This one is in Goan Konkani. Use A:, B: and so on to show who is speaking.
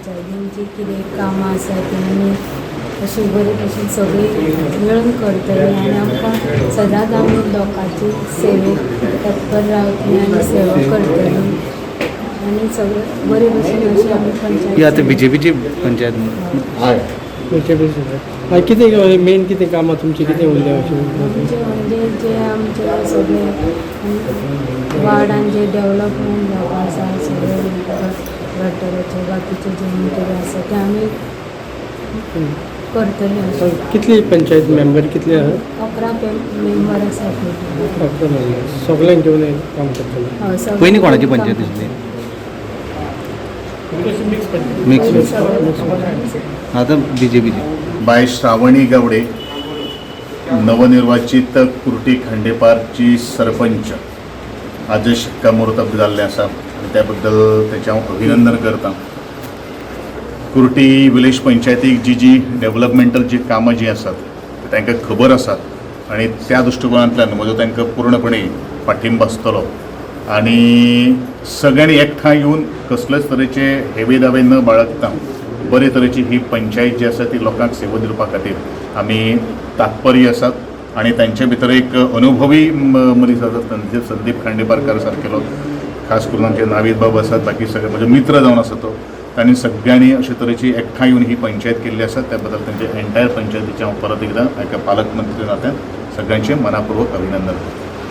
A: पंचायतीन जी कितें कामां आसा ती आमी अशी बरे भशेन सगळीं मेळून करतलीं आनी आमकां सदांच आमी लोकांची सेवेक तत्पर रावतलीं आनी सेवा करतलीं आनी सगळें बरे भशेन अशें आमी
B: ही आतां
A: पंचायत
B: बीजेपीची पंचायत म्हणून.
C: हय.
D: बीजेपी कितें मेन कितें कामां तुमची कितें उरल्या अशें?
A: आमचे म्हणजे जे आमचे सगळे वार्डान जे डेवलपमेंट जावपा आसा, सगळे गटराचे बाकीचे जे कितें आसा ते आमी करतले अशें.
D: कितली पंचायत मेंबर कितले आहा?
A: 11 मेंबर आसा टोटल.
D: 11 मेंबर सगळ्यांक घेवन हे काम करतले.
A: हय, सगळे
B: पयलीं कोणाची
A: काम
B: पंचायत
A: करतले.
B: आसली? मिक्स.
A: पयलीं सगळे.
B: आतां बीजेपीची.
C: बाय श्रावणी गावडे, नवनिर्वाचित कुर्टी खांडेपारची सरपंच, आज शिक्कामोर्तब जाल्लें आसा आनी त्या बद्दल तेचें हांव अभिनंदन करता. कुर्टी विलेज पंचायतीक जी जी डेवलपमेंटल जी कामां जीं आसात तांकां खबर आसात आनी त्या दृश्टिकोणांतल्यान म्हजो तांकां पूर्णपणे पाठिंबो आसतलो आनी सगळ्यांनी एकठांय येवन कसलेच तरेचे हेवे दावे न बाळगता बरे तरेची ही पंचायत जी आसा ती लोकांक सेवा दिवपा खातीर आमी तात्पर्य आसात. आनी तांचे भितर एक अनुभवी मनीस आसा, संदीप खांडेपारकार सारकेलो, खास करून आमचे नावीद बाब आसात, बाकी सगळे म्हजे मित्र जावन आसा तो. तांणी सगळ्यांनी अशे तरेची एकठांय येवन ही पंचायत केल्ली आसा, त्या बद्दल तांचे एंटायर पंचायतीचें हांव परत एकदां एका पालकमंत्री नात्यान सगळ्यांचें मनापूर्वक अभिनंदन करता.